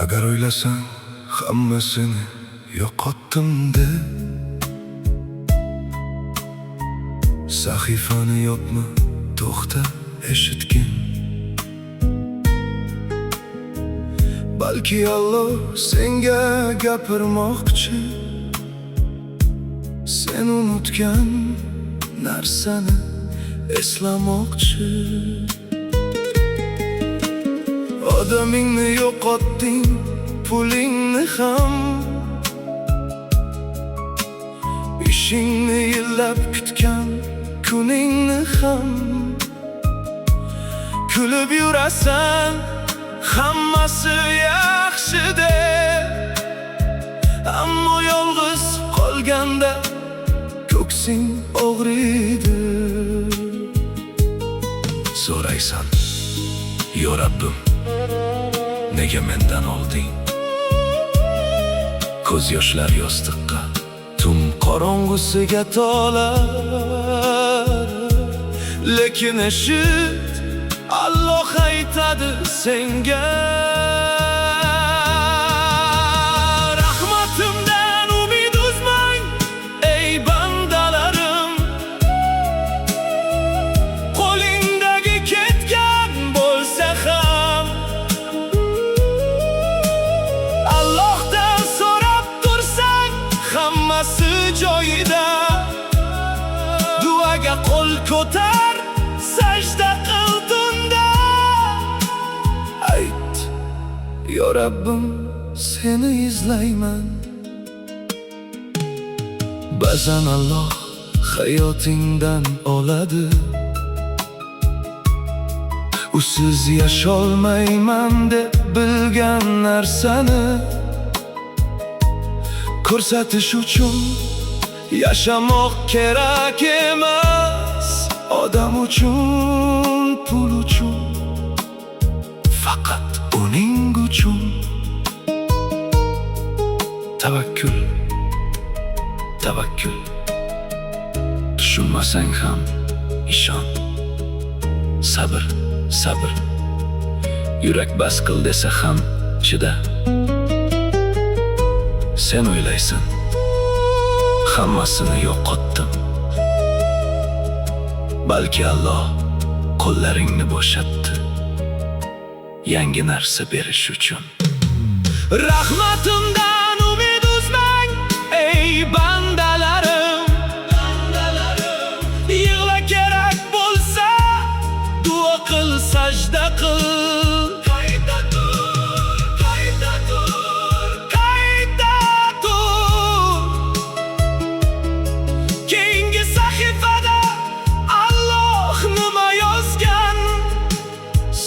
Agar o'ylasang hammasini yo'qotdim deb, sahifani yopma, to'xta, eshitgin. Balki Alloh senga gapirmoqchi, sen unutgan narsani eslamoqchi. Odamingni yo'qotding, pulingni ham, ishingni, yillab kutgan kuningni ham. Kulib yurasan, hammasi yaxshi deb, ammo yolg'iz qolganda ko'ksing og'riydi. So'raysan: "Yo Rabbim, nega mendan olding?" Ko'z yoshlar yostiqqa, tun qorong'usiga tolar. Lekin eshit, Alloh aytadi senga: "Rahmatimdan umid uzmang, ey bandalarim. Qo'lingdagi ketgan bo'lsa ham, Allohdan so'rab tursang, hammasi joyida. Duoga qo'l ko'tar, sajda qil tunda. Ayt: "Yo Rabbim, seni izlayman." Ba'zan Alloh hayotingdan oladi usiz yasholmayman deb bilgan narsani ko'rsatish uchun. Yashamoq kerak emas odam uchun, pul uchun, faqat uning uchun. Tavakkul, tavakkul. Tushunmasang ham ishon. Sabr, sabr. Yurak bas qil desa ham chida. Sen o'ylaysan, hammasini yo'qotdim. Balki Alloh qo'llaringni bo'shatdi yangi narsa berish uchun. Rahmatimdan umid uzmang, ey bandalarim. Yig'la kerak bo'lsa, duo qil, sajda qil. Qayta tur, qayta tur, qayta tur. Keyingi sahifada Alloh nima yozgan,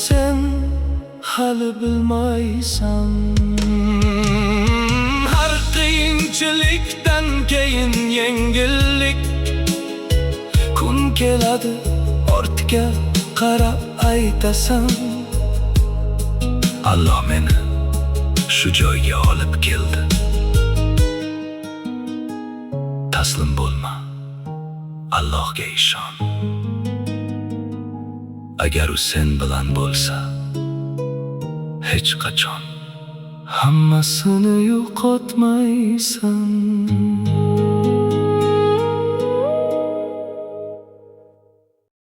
sen hali bilmaysan. Har qiyinchilikdan keyin yengillik kun keladi, ortga qarab aytasan: "Alloh meni shu joyga olib keldi." Taslim bo'lma, Allohga ishon. Agar u sen bilan bo'lsa, hech qachon hammasini yo'qotmaysan.